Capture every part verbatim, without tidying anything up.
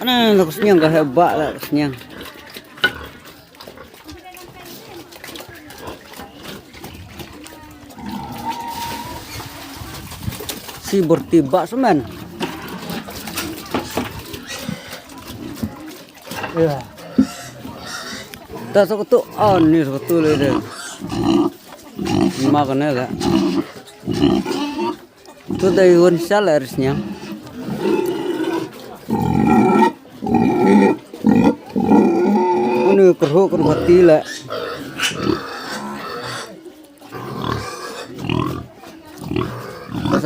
Nah, la ka sniang ka heh ba la ka sniang. Si borti ba semen. Ya. Ta sa ka tu an ni sa ka tu le de. Ma ka ne la. Tu dei wan sha la ris niang. Unu kerhu kerhu ti la.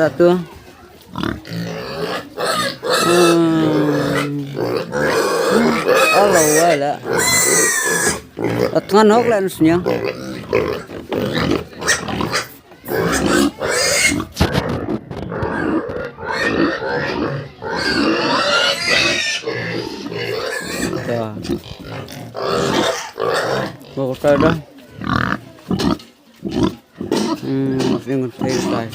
Satu. Hmm. Allah wala. Atngan hok la ris niang. Dah. Bawa kata dah. Hmm, sing tai tai.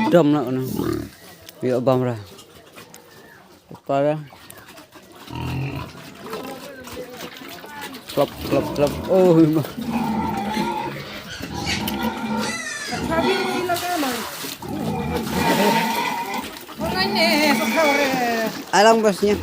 Dam lah kena. Biar bam lah. Apa dah? Klop, klop, klop. Oh, ima. Alang basnya.